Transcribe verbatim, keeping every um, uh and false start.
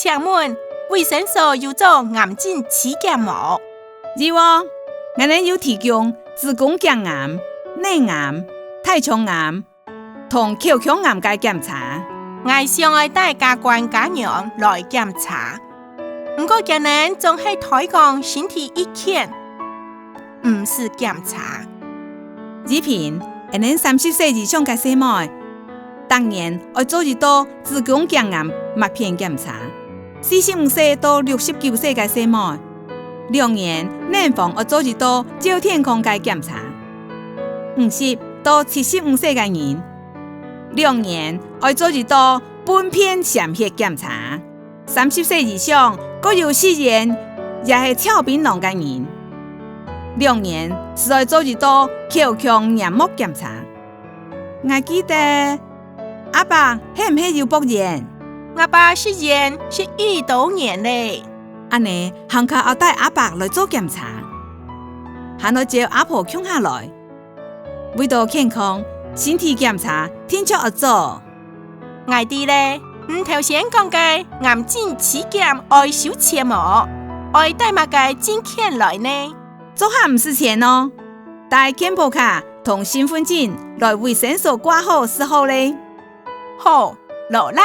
請問，衛生所有做癌症篩檢無？有哦，𠊎等有提供子宮頸癌、乳癌、大腸癌同口腔癌个檢查。𠊎想愛帶家官家娘來檢查，毋過佢等總係推講身體已健，毋使檢查。以前，𠊎等三十歲以上个細妹，逐年愛做一到子宮頸癌抹片檢查。四十五歲到六十九歲个細妹，兩年乳房愛做一到照健康个檢查。五十到七十五歲个人，兩年愛做一到糞便潛血檢查。三十歲以上，過有食菸也係噍檳榔个人，兩年就愛做一到口腔黏膜檢查。𠊎記得，阿伯係毋係有駁菸？𠊎爸食菸食已多年咧。恁呢，還較愛帶阿伯來做檢查，還愛招阿婆共下來。為著健康，身體檢查定著愛做。𠊎知咧，你頭先講个癌症篩檢愛收錢無？愛帶麼个證件來呢？做下毋使錢哦，帶健保卡同身份證來衛生所掛號就好咧。好，勞力。